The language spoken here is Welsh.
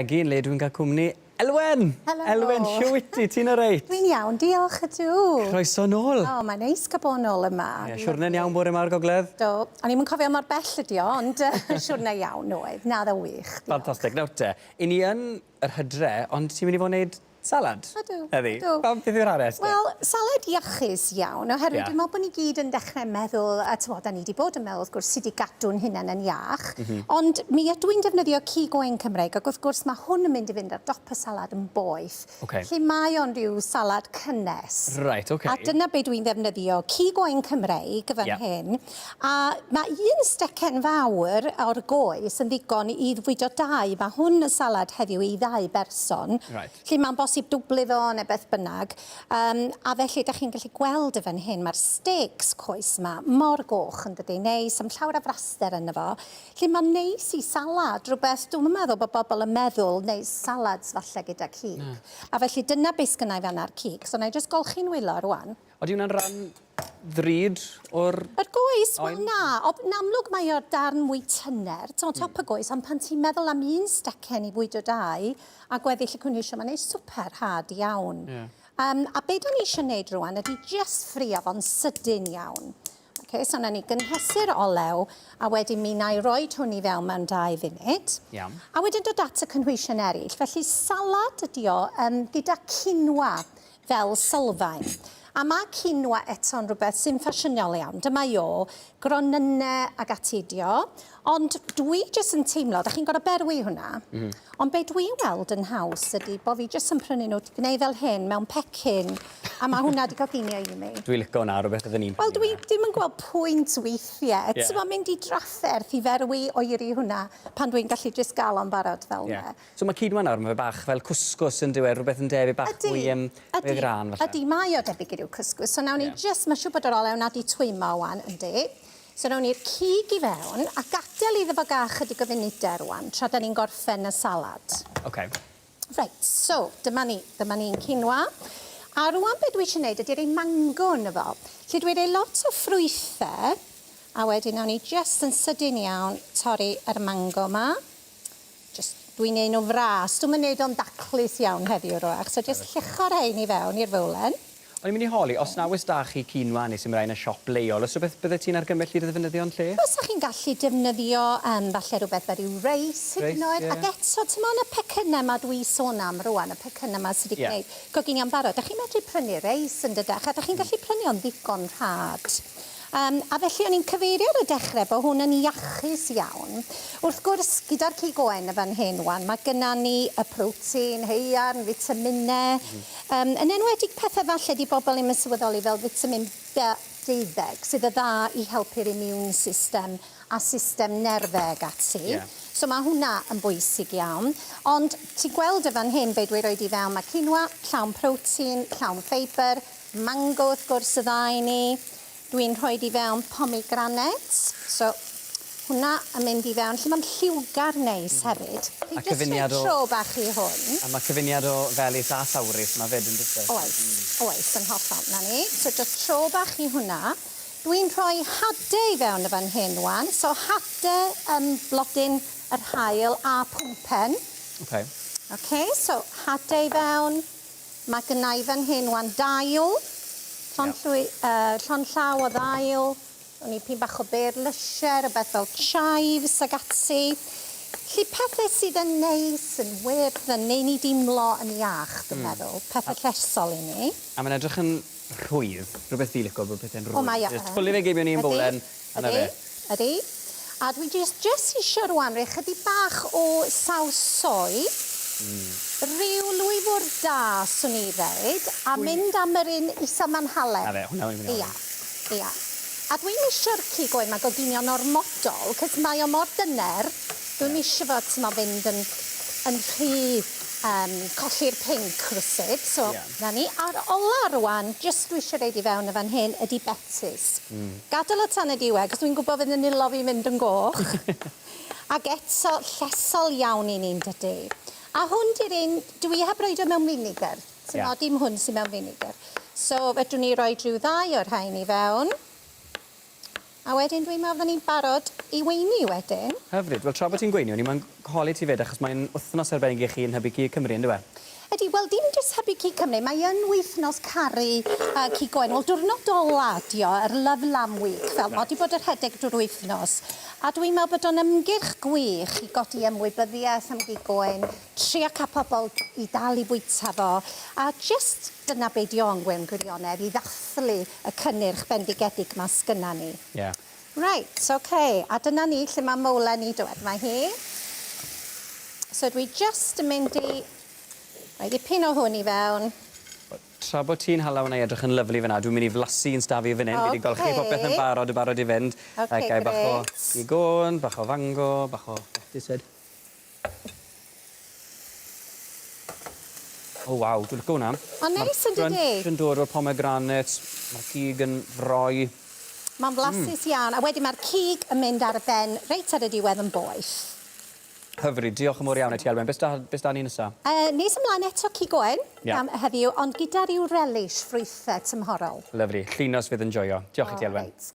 Gegin le dwi'n cael cwmni Elwen! Helo! Elwen, shw wyt ti? Ti'n oreit? Dwi'n iawn, diolch, ydw. Croeso nôl. O, mae'n neis cael bod nôl yma. Ie, siwrne'n iawn bore 'ma o'r gogledd? Do, o'n i'm yn cofio mor bell ydi o, ond siwrne iawn oedd. Na, oedd o'n wych, diolch. Fantastic. Nawr te, 'yn ni yn yr hydre, ond ti'n mynd i fod yn neud Salad? Ydw. Heddi? Ydw. Pam, beth yw'r hanes te? Wel, salad iachus iawn, oherwydd Ie. dwi'n meddwl bod ni gyd yn dechrau meddwl, a t'mod, 'dan ni 'di bod yn meddwl wrth gwrs sut i gadw'n hunain yn iach, mm -hmm. ond mi ydw i'n defnyddio cig oen Cymreig, ac wrth gwrs mae hwn yn mynd i fynd ar dop y salad yn boeth. Okay. Lle mae o'n rhyw salad cynnes. Right, okay. A dyna be dwi'n ddefnyddio, cig oen Cymreig fan yeah. hyn, a mae un stecen fawr o'r goes yn ddigon i fwydo dau. Mae hwn yn salad heddiw i ddau berson. Right. Felly mae'n bosib dwblu fo neu beth bynnag. Um, a felly, da chi'n gallu gweld y fan hyn, mae'r steaks coes yma mor goch yn dydy, neis, am llawer o fraster yno fo. Felly mae'n neis i salad, rhywbeth dwi'n meddwl bod bobl yn meddwl, neu salads falle gyda cig. Na. A felly dyna beth sgynna i fan a'r cig. So na i jyst golchi'n wylo rwan. Odi hwnna'n rhan ddrud o'r... Yr goes? Oen? Wel na, ob- yn amlwg mae o'r darn mwy tyner, t'mo' top y goes, ond pan ti'n meddwl am un stecen i fwydo dau a gweddill y cynhwysion, mae'n neud swper rhad iawn. Ie. Um, a be da ni eisiau neud rwan ydy just ffrio fo'n sydyn iawn. Okay, so na ni gynhesu'r olew a wedyn mi na i roed hwn i fewn mewn 2 funud. Iawn. A wedyn dod at y cynhwysion eraill. Felly salad ydi o um, gyda quinoa fel sylfaen. A mae quinoa eto'n rhywbeth sy'n ffasiynol iawn. Dyma i o, gronynnau ag ati ydi o. Ond dwi jyst yn teimlo, da chi'n gorfod berwi hwnna, mm -hmm. ond be dwi'n weld yn haws ydy bod fi jyst yn prynu nhw, gwneud fel hyn mewn pecyn, a mae hwnna wedi coginio i mi. Dwi'n licio hwnna, rhywbeth oedden ni'n Wel, dwi ddim yn gweld pwynt weithiau. Yeah. Ti'n mynd i drafferth i ferwi oeri hwnna pan dwi'n gallu jyst gael o'n barod fel yeah. yna. So mae quinoa nawr, mae fe bach fel cwscws yn dyw e, rhywbeth yn debyg bach Ydy, mwy, um, mwy o grân falle. Ydy, mae o debyg i ryw cwscws. So nawn ni yeah. just, mae'n siŵr bod yr olew na di twymo wan, yndi. So nawn ni'r cig i fewn a gadael iddo fo gael chydig o funudau rwan, tra da ni'n gorffen y salad. Okay. Reit, so dyma ni, dyma ni'n quinoa. A rwan beth dwi eisiau gwneud ydy rhoi mango yno fo. Lle dwi'n rhoi lot o ffrwythau, a wedyn nawn ni just yn sydyn iawn torri yr mango ma. Jyst, dwi'n neud nhw'n fras. Dwi'm yn neud o'n daclus iawn heddiw rwach. So jyst lluchio rhein i fewn i'r fowlen. O'n i'n mynd i holi, os na oes 'da chi quinoa neu sy'n mynd yn y siop leol, oes rhywbeth byddet ti'n argymell i ddefnyddio yn lle? Fysa chi'n gallu defnyddio um, falle rhywbeth fel rhyw reis hyd yn oed. Reis, ie. Ac eto, ti'n y pecynnau 'ma dwi sôn am rwan, y pecynnau 'ma sydd wedi yeah. gwneud coginio'n barod. Da chi'n medru prynu reis yn dydach, a da chi'n gallu prynu o'n ddigon rhad. Yym, a felly o'n i'n cyfeirio ar y dechrau bod hwn yn iachus iawn. Wrth gwrs, gyda'r cig oen yn fan hyn 'wan, mae gynna ni y protein, haearn, fitaminau, yym, yn enwedig pethau falle 'di bobl ddim yn sylweddoli fel fitamin B12, sydd yn dda i helpu'r immune system a system nerfau ag ati. Ie. So mae hwnna yn bwysig iawn. Ond ti'n gweld y fan hyn be dwi roid i fewn, mae quinoa, llawn protein, llawn ffeibr, Mango wrth gwrs y ddau ni. Dwi'n rhoid i fewn pomegranate. So hwnna yn mynd i fewn. Lle mae'n lliwgar neis hefyd. A cyfuniad o... Tro bach i hwn. A mae cyfuniad o felys a sawrus 'ma 'fyd yn does e? Oes, oes, yn hollol. 'Na ni. So jyst tro bach i hwnna. Dwi'n rhoi hade i fewn y fan hyn wan. So hade um, blodyn yr haul a pwmpen. Okay. Okay, so hade i fewn. Mae gynna i fan hyn wan dail, llond llwy, yy, llond llaw o ddail, o'n i pyn bach o berlysiau, rhywbeth fel chives ag ati. Felly pethe sydd yn neis, yn wyrdd, yn neu' ni dimlo yn iach, dwi'n meddwl. Pethe llesol i ni. A mae'n edrych yn rhwydd, rhywbeth fi lico bod pethe'n rhwydd. O mae o yn. Jyst twli fe gyd mewn un bowlen, a 'na fe. Ydi, ydi. A dwi jyst jyst isio rwan rhoi chydig bach o saws soy. Rhyw lwy fwrdd da, swn i ddeud, a mynd am yr un isa ma'n halen. 'Na fe, hwnna o'n i'n mynd i Ia, ia. A dwi'm isio'r cig oen 'ma goginio'n ormodol, 'cos mae o mor dyner, dwi'm isio fo t'mo' fynd yn yn rhy yym colli'r pinc rywsut, so 'na ni. A'r ola rŵan, jyst dwi isio roid i fewn yn fan hyn, ydi betys. Gadel o tan y diwedd, 'cos dwi'n gwbo fydd 'yn nwylo fi'n mynd yn goch. Ac eto, llesol iawn i ni, yndydi? A hwn 'di'r un dwi heb roid o mewn finegr. T'mod, dim hwn sy mewn finegr. So fedrwn ni roid rhyw ddau o'r rhain i fewn. A wedyn dwi'n meddwl fydden ni'n barod i weini wedyn. Hyfryd. Wel, tra bod ti'n gweini, o'n i moyn holi ti 'fyd, achos mae'n wythnos arbennig i chi yn Hybu Cig Cymru, yndyw e? Ydy, wel dim jyst Hybu Cig Cymru, mae yn wythnos caru cig oen. Wel, diwrnod ola ydi o, yr Love Lamb Week, fel ma' 'di bod yn rhedeg drwy'r wythnos. A dwi'n meddwl bod o'n ymgyrch gwych i godi ymwybyddiaeth am gig oen, trio cael pobl i dal i fwyta fo, a jyst dyna be 'di o yn gwir gwirionedd, i ddathlu y cynnyrch bendigedig 'ma sgynna ni. Ie. Reit, ocê, a dyna ni lle ma' mowlen ni dwed, mae hi. So dwi jyst yn mynd i rhoi dipyn o hwn i fewn. Tra bod ti'n hala hwnna i edrych yn lyfli fan'na, dwi'n mynd i flasu un s'da fi fan 'yn. Fi 'di golchi popeth yn barod, yn barod i fynd. Ocê, Yy gai bach o grêt. gig oen, bach o fango, bach o letys 'fyd. O waw, dwi'n lico hwnna. Ma'n neis yndydi? Ma'r crunch yn dod o'r pomegranates, ma'r cig yn froi. Ma'n flasus iawn, a wedyn ma'r cig yn mynd ar y ben reit ar y diwedd yn boeth. Hyfryd, diolch yn fawr iawn i ti Elwen. Be' s'da be' s'da ni nesa? Yy nes ymlaen eto cig oen Ie. am heddiw, ond gyda ryw relish ffrwythe tymhorol. Lyfli, Llinos fydd yn joio. Diolch i ti Elwen. Reit.